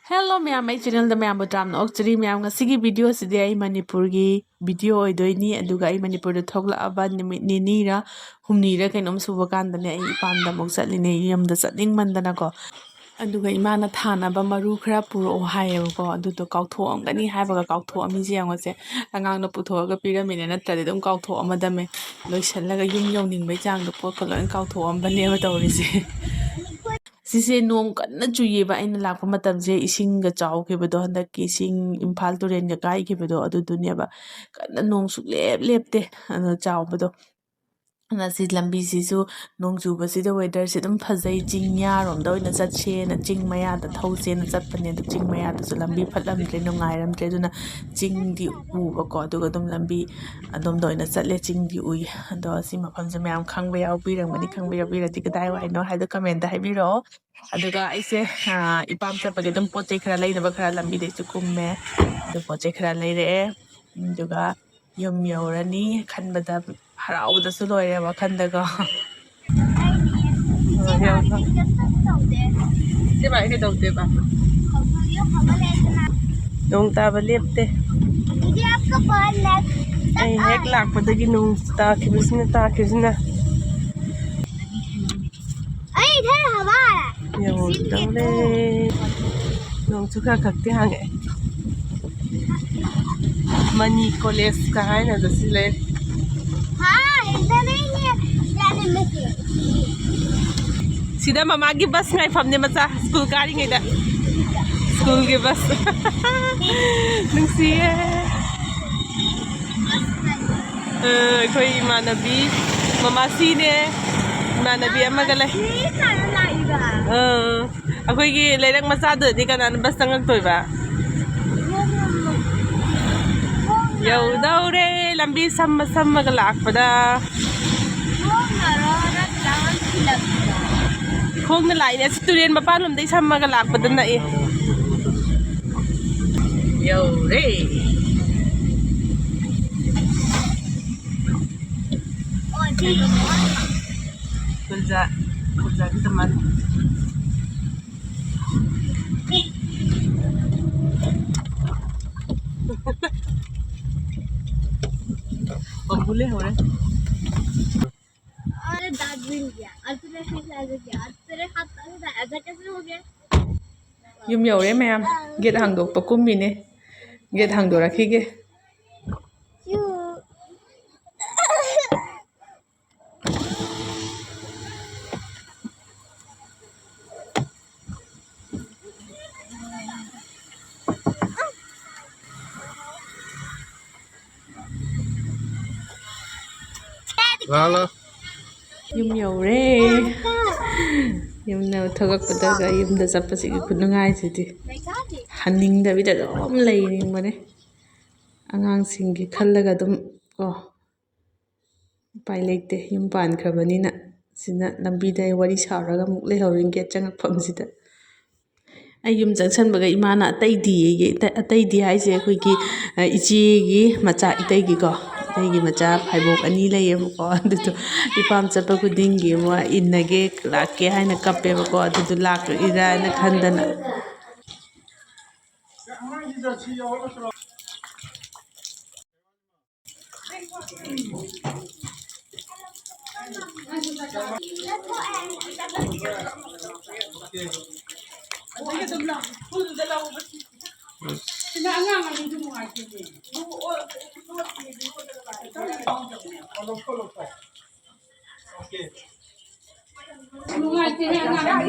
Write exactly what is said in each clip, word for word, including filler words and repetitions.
Hello ꯃꯌꯥꯝ, ꯑꯩ channelꯗ ꯃꯌꯥꯝꯕꯨ ꯇꯔꯥꯝꯅ ꯑꯣꯛꯆꯔꯤ꯫ ꯃꯌꯥꯝ, ꯉꯁꯤꯒꯤ videoꯁꯤꯗꯤ ꯑꯩ ꯃꯅꯤꯄꯨꯔꯒꯤ video ꯑꯣꯏꯗꯣꯏꯅꯤ꯫ ꯑꯗꯨꯒ ꯑꯩ ꯃꯅꯤꯄꯨꯔꯗ ꯊꯣꯛꯂꯛꯑꯕ ꯅꯨꯃꯤꯠ ꯅꯤꯅꯤꯔ ꯍꯨꯝꯅꯤꯔ ꯀꯩꯅꯣꯝ ꯁꯨꯕ ꯀꯥꯟꯗꯅꯦ ꯑꯩ ꯏꯄꯥꯝꯗ ꯑꯃꯨꯛ ꯆꯠꯂꯤꯅꯦ, ꯌꯨꯝꯗ ꯆꯠꯅꯤꯡꯃꯟꯗꯅꯀꯣ꯫ ꯑꯗꯨꯒ ꯏꯃꯥꯅ ꯊꯥꯅꯕ ꯃꯔꯨ ꯈꯔ ꯄꯨꯔꯛꯑꯣ ꯍꯥꯏꯌꯦꯕꯀꯣ꯫ ꯑꯗꯨꯗꯣ ꯀꯥꯎꯊꯣꯛꯑꯝꯒꯅꯤ ꯍꯥꯏꯕꯒ ꯀꯥꯎꯊꯣꯛꯑꯝꯃꯤꯁꯦ ꯌꯦꯡꯉꯣꯁꯦ꯫ ꯑꯉꯥꯡꯅ ꯄꯨꯊꯣꯛꯑꯒ ꯄꯤꯔꯝꯃꯤꯅꯦ, ꯅꯠꯇ꯭ꯔꯗꯤ ꯑꯗꯨꯝ ꯀꯥꯎꯊꯣꯛꯑꯝꯃꯗꯝꯃꯦ꯫ ꯂꯣꯏꯁꯜꯂꯒ ꯌꯨꯝ ꯌꯧꯅꯤꯡꯕꯩ ꯆꯥꯡꯗꯣ ꯄꯣꯠꯀ ꯂꯣꯏ ꯀꯥꯎꯊꯣꯛꯑꯝꯕꯅꯦꯕ ꯇꯧꯔꯤꯁꯦ꯫ ꯁꯤꯁꯦ ꯅꯣꯡ ꯀꯟꯅ ꯆꯨꯏꯌꯦꯕ꯫ ꯑꯩꯅ ꯂꯥꯛꯄ ꯃꯇꯝꯁꯦ ꯏꯁꯤꯡꯒ ꯆꯥꯎꯈꯤꯕꯗꯣ, ꯍꯟꯗꯛꯀꯤ ꯏꯁꯤꯡ ꯏꯝꯐꯥꯜ ꯇꯨꯔꯦꯟꯒ ꯀꯥꯏꯈꯤꯕꯗꯣ ꯑꯗꯨꯗꯨꯅꯦꯕ꯫ ꯀꯟꯅ ꯅꯣꯡ ꯁꯨꯛꯂꯦꯞ ꯂꯦꯞꯇꯦ, ꯑꯗꯣ ꯆꯥꯎꯕꯗꯣ꯫ ꯑꯗꯨꯅ ꯁꯤ ꯂꯝꯕꯤꯁꯤꯁꯨ ꯅꯣꯡ ꯆꯨꯕꯁꯤꯗ weatherꯁꯦ ꯑꯗꯨꯝ ꯐꯖꯩ꯫ ꯆꯤꯡꯌꯥꯔꯣꯝꯗ ꯑꯣꯏꯅ ꯆꯠꯁꯦꯅ, ꯆꯤꯡ ꯃꯌꯥꯗ ꯊꯧꯁꯦꯅ ꯆꯠꯄꯅꯦ꯫ ꯑꯗꯣ ꯆꯤꯡ ꯃꯌꯥꯗꯁꯨ ꯂꯝꯕꯤ ꯐꯠꯂꯝꯗ꯭ꯔꯦ, ꯅꯨꯡꯉꯥꯏꯔꯝꯗ꯭ꯔꯦ꯫ ꯑꯗꯨꯅ ꯆꯤꯡꯗꯤ ꯎꯕꯀꯣ, ꯑꯗꯨꯒ ꯑꯗꯨꯝ ꯂꯝꯕꯤ ꯑꯗꯣꯝꯗ ꯑꯣꯏꯅ ꯆꯠꯂꯦ꯫ ꯆꯤꯡꯗꯤ ꯎꯏ꯫ ꯑꯗꯣ ꯁꯤ ꯃꯐꯝꯁꯦ ꯃꯌꯥꯝ ꯈꯪꯕ ꯌꯥꯎꯕꯤꯔꯝꯒꯅꯤ, ꯈꯪꯕ ꯌꯥꯎꯕꯤꯔꯗꯤ ꯀꯗꯥꯏ ꯋꯥꯏꯅꯣ ꯍꯥꯏꯗꯣ commentꯗ ꯍꯥꯏꯕꯤꯔꯛꯑꯣ꯫ ꯑꯗꯨꯒ ꯑꯩꯁꯦ, ꯑ, ꯏꯄꯥꯝ ꯆꯠꯄꯒꯤ ꯑꯗꯨꯝ ꯄꯣꯠ ꯆꯩ ꯈꯔ ꯂꯩꯅꯕ ꯈꯔ ꯂꯝꯕꯤꯗꯩꯁꯨ ꯀꯨꯝꯃꯦ꯫ ꯑꯗꯨ ꯄꯣꯠ ꯆꯩ ꯈꯔ ꯂꯩꯔꯛꯑꯦ꯫ ꯑꯗꯨꯒ ꯌꯨꯝ ꯌꯧꯔꯅꯤ ꯈꯟꯕꯗ ꯍꯔꯥꯎꯕꯗꯁꯨ ꯂꯣꯏꯔꯦ ꯋꯥꯈꯜꯗꯀꯣ꯫ ꯁꯤ ꯚꯥꯏ ꯀꯩꯗꯧꯗꯦꯕ? ꯅꯣꯡ ꯇꯥꯕ ꯂꯦꯞꯇꯦ꯫ ꯑꯩ ꯍꯦꯛ ꯂꯥꯛꯄꯗꯒꯤ ꯅꯣꯡ ꯇꯥꯈꯤꯕꯁꯤꯅ, ꯇꯥꯈꯤꯕꯁꯤꯅ꯫ ꯑꯩ ꯏꯊꯟ ꯍꯋꯥ ꯌꯧꯗꯧꯔꯦ꯫ ꯅꯣꯡꯁꯨ ꯈꯔ ꯈꯛꯇꯤ ꯍꯥꯡꯉꯛꯑꯦ꯫ ꯃꯅꯤ ꯀꯣꯂꯦꯖꯀ ꯍꯥꯏꯅꯕꯁꯤ ꯂꯩ꯫ ꯍꯥ, ꯏꯊꯟ ꯌꯥꯅꯤꯡꯕꯁꯦ꯫ ꯁꯤꯗ ꯃꯃꯥꯒꯤ ꯕꯁ ꯉꯥꯏꯐꯝꯅꯦ ꯃꯆꯥ, ꯁ꯭ꯀꯨꯜ ꯀꯥꯔꯤꯉꯩꯗ꯫ ꯁ꯭ꯀꯨꯜꯒꯤ ꯕꯁ꯫ ꯅꯨꯡꯁꯤꯌꯦ꯫ ꯑ, ꯑꯩꯈꯣꯏ ꯏꯃꯥꯟꯅꯕꯤ ꯃꯃꯥꯁꯤꯅꯦ, ꯏꯃꯥꯟꯅꯕꯤ ꯑꯃꯒ ꯂꯩ꯫ ꯁꯤ ꯀꯥꯟꯗ ꯂꯥꯛꯏꯕ? ꯑ, ꯑꯩꯈꯣꯏꯒꯤ ꯂꯩꯔꯛ ꯃꯆꯥꯗꯨꯗꯗꯤ ꯀꯅꯥꯅ ꯕꯁ ꯆꯪꯉꯛꯇꯣꯏꯕ? ꯌꯧꯗꯧꯔꯦ, ꯂꯝꯕꯤ ꯁꯝꯃ ꯁꯝꯃꯒ ꯂꯥꯛꯄꯗ꯫ ꯈꯣꯡꯅꯔꯣ ꯅꯠꯇ꯭ꯔꯒ ꯊꯤꯜꯂꯛꯄ꯭ꯔꯣ? ꯈꯣꯡꯅ ꯂꯥꯛꯏꯅꯦ꯫ ꯑꯁ, ꯇꯨꯔꯦꯟ ꯃꯄꯥꯟꯂꯣꯝꯗꯩ ꯁꯝꯃꯒ ꯂꯥꯛꯄꯗ ꯅꯛꯑꯦ꯫ ꯌꯧꯔꯦ꯫ ꯒꯨꯜꯖꯥ, ꯒꯨꯜꯖꯥꯒꯤ ꯗꯨꯀꯥꯟ꯫ ꯂꯩꯍꯧꯔꯦ꯫ अरे दांत भी नहीं गया। और तूने फिर ऐसे किया। और तेरे हाथ ऐसा, ऐसा कैसे हो गया? ꯌꯨꯝ ꯌꯧꯔꯦ ꯃꯌꯥꯝ꯫ ꯒꯦꯠ ꯍꯥꯡꯗꯣꯛꯄ ꯀꯨꯝꯃꯤꯅꯦ꯫ ꯒꯦꯠ ꯍꯥꯡꯗꯣꯔꯛꯈꯤꯒꯦ꯫ ꯂꯥꯛꯑꯣ, ꯂꯥꯛꯑꯣ꯫ ꯌꯨꯝ ꯌꯧꯔꯦ꯫ ꯌꯨꯝꯗ ꯊꯣꯛꯂꯛꯄꯗꯒ ꯌꯨꯝꯗ ꯆꯠꯄꯁꯤꯒꯤ ꯈꯨꯅꯨꯡꯉꯥꯏꯁꯤꯗꯤ ꯍꯟꯅꯤꯡꯗꯕꯤꯗ ꯑꯗꯨꯝ ꯂꯩꯅꯤꯡꯕꯅꯦ꯫ ꯑꯉꯥꯡꯁꯤꯡꯒꯤ ꯈꯜꯂꯒ ꯑꯗꯨꯝ ꯀꯣ꯫ ꯎꯄꯥꯏ ꯂꯩꯇꯦ, ꯌꯨꯝ ꯄꯥꯟꯈ꯭ꯔꯕꯅꯤꯅ꯫ ꯁꯤꯅ ꯂꯝꯕꯤꯗ ꯑꯩ ꯋꯥꯔꯤ ꯁꯥꯎꯔꯒ ꯑꯃꯨꯛ ꯂꯩꯍꯧꯔꯤꯅꯤ ꯒꯦꯠ ꯆꯪꯉꯛꯐꯝꯁꯤꯗ꯫ ꯑꯩ ꯌꯨꯝ ꯆꯪꯁꯟꯕꯒ ꯏꯃꯥꯅ ꯑꯇꯩꯗꯤ, ꯑꯇꯩꯗꯤ ꯍꯥꯏꯁꯦ ꯑꯩꯈꯣꯏꯒꯤ, ꯑ, ꯏꯆꯦꯒꯤ ꯃꯆꯥ, ꯏꯇꯩꯒꯤꯀꯣ, ꯏꯇꯩꯒꯤ ꯃꯆꯥ ꯐꯥꯏꯕꯣꯛ ꯑꯅꯤ ꯂꯩꯌꯦꯕꯀꯣ, ꯑꯗꯨꯗꯣ ꯏꯄꯥꯝ ꯆꯠꯄ ꯈꯨꯗꯤꯡꯒꯤ ꯑꯃ ꯏꯟꯅꯒꯦ ꯂꯥꯛꯀꯦ ꯍꯥꯏꯅ ꯀꯞꯄꯦꯕꯀꯣ, ꯑꯗꯨꯗꯣ ꯂꯥꯛꯂꯛꯏꯔꯥ ꯍꯥꯏꯅ ꯈꯟꯗꯅ꯫ ꯅꯨꯡꯉꯥꯏꯇꯦꯍꯦ ꯑꯉꯥꯡ꯫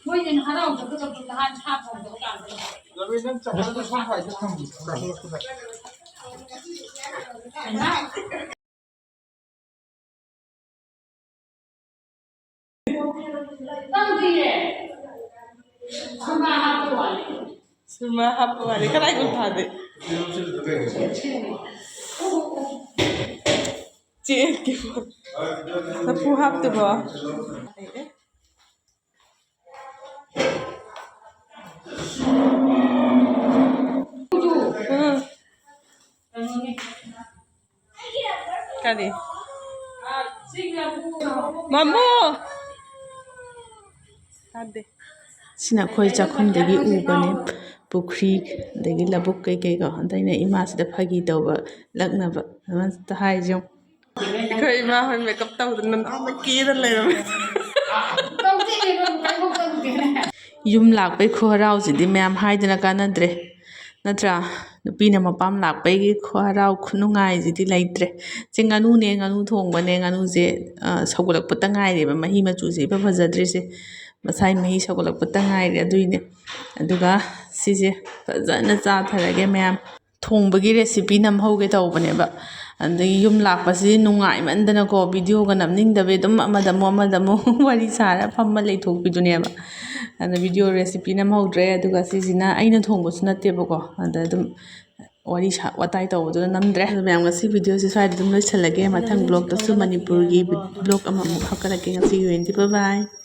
ꯃꯣꯏꯗꯤ ꯍꯔꯥꯎꯕꯗꯨꯗ ꯅꯍꯥꯟ ꯁꯥ ꯊꯣꯡꯕꯗꯣ ꯀꯥꯟꯗ꯫ ꯅꯪꯗꯤꯅꯦ, ꯁꯨꯔꯃꯥ ꯍꯥꯞꯄ ꯋꯥꯅꯤ꯫ ꯁꯨꯔꯃꯥ ꯍꯥꯞꯄ ꯋꯥꯅꯤ꯫ ꯀꯗꯥꯏ ꯎꯟ ꯊꯥꯗꯦ? ꯆꯦ, ꯂꯐꯨ ꯍꯥꯞꯇꯕ꯭ꯔꯣ? ꯎꯝ꯫ ꯀꯔꯤ? ꯃꯃꯨ! ꯇꯥꯗꯦ꯫ ꯁꯤꯅ ꯑꯩꯈꯣꯏ ꯆꯥꯛꯈꯨꯝꯗꯒꯤ ꯎꯕꯅꯦ, ꯄꯨꯈ꯭ꯔꯤ, ꯑꯗꯒꯤ ꯂꯧꯕꯨꯛ ꯀꯩꯀꯩꯀꯣ꯫ ꯑꯗ ꯑꯩꯅ ꯏꯃꯥꯁꯤꯗ ꯐꯥꯒꯤ ꯇꯧꯕ ꯂꯛꯅꯕ ꯑꯃꯇ ꯍꯥꯏꯔꯤꯁꯦ ꯌꯦꯡꯉꯨ꯫ ꯑꯩꯈꯣꯏ ꯏꯃꯥ ꯍꯣꯏ ꯃꯦꯀꯞ ꯇꯧꯗꯅ ꯅꯥꯟꯅ ꯀꯦꯗꯅ ꯂꯩꯔꯝꯃꯦ꯫ ꯌꯨꯝ ꯂꯥꯛꯄꯩ ꯈꯨꯍꯔꯥꯎꯁꯤꯗꯤ ꯃꯌꯥꯝ ꯍꯥꯏꯗꯅ ꯀꯥꯟꯅꯗ꯭ꯔꯦ, ꯅꯠꯇ꯭ꯔꯥ? ꯅꯨꯄꯤꯅ ꯃꯄꯥꯝ ꯂꯥꯛꯄꯩꯒꯤ ꯈꯨꯍꯔꯥꯎ ꯈꯨꯅꯨꯡꯉꯥꯏꯁꯤꯗꯤ ꯂꯩꯇ꯭ꯔꯦ꯫ ꯁꯤ ꯉꯥꯅꯨꯅꯦ, ꯉꯥꯅꯨ ꯊꯣꯡꯕꯅꯦ꯫ ꯉꯥꯅꯨꯁꯦ, ꯑ, ꯁꯧꯒꯠꯂꯛꯄꯇ ꯉꯥꯏꯔꯦꯕ, ꯃꯍꯤ ꯃꯆꯨꯁꯦ ꯏꯐ ꯐꯖꯗ꯭ꯔꯤꯁꯦ꯫ ꯃꯁꯥꯏ ꯃꯍꯤ ꯁꯧꯒꯠꯂꯛꯄꯇ ꯉꯥꯏꯔꯦ, ꯑꯗꯨꯏꯅꯦ꯫ ꯑꯗꯨꯒ ꯁꯤꯁꯦ ꯐꯖꯅ ꯆꯥꯊꯔꯒꯦ ꯃꯌꯥꯝ꯫ ꯊꯣꯡꯕꯒꯤ recipe ꯅꯝꯍꯧꯒꯦ ꯇꯧꯕꯅꯦꯕ, ꯑꯗꯒꯤ ꯌꯨꯝ ꯂꯥꯛꯄꯁꯤ ꯅꯨꯡꯉꯥꯏꯃꯟꯗꯅꯀꯣ, videoꯒ ꯅꯝꯅꯤꯡꯗꯕꯩ ꯑꯗꯨꯝ ꯑꯃꯗ ꯑꯃꯨꯛ, ꯑꯃꯗ ꯑꯃꯨꯛ ꯋꯥꯔꯤ ꯁꯥꯔ ꯐꯝꯃ ꯂꯩꯊꯣꯛꯄꯤꯗꯨꯅꯦꯕ꯫ ꯑꯗ video recipe ꯅꯝꯍꯧꯗ꯭ꯔꯦ꯫ ꯑꯗꯨꯒ ꯁꯤꯁꯤꯅ ꯑꯩꯅ ꯊꯣꯡꯕꯁꯨ ꯅꯠꯇꯦꯕꯀꯣ, ꯑꯗ ꯑꯗꯨꯝ ꯋꯥꯔꯤ ꯁꯥ-, ꯋꯥꯇꯥꯏ ꯇꯧꯕꯗꯨꯅ ꯅꯝꯗ꯭ꯔꯦ꯫ ꯑꯗꯨ ꯃꯌꯥꯝ, ꯉꯁꯤ videoꯁꯤ ꯁ꯭ꯋꯥꯏꯗ ꯑꯗꯨꯝ ꯂꯣꯏꯁꯤꯜꯂꯒꯦ꯫ ꯃꯊꯪ vlogꯇꯁꯨ ꯃꯅꯤꯄꯨꯔꯒꯤ vlog ꯑꯃꯃꯨꯛ ꯍꯥꯞꯀꯠꯂꯛꯀꯦ꯫ ꯉꯁꯤꯒꯤ ꯑꯣꯏꯅꯗꯤ bye bye꯫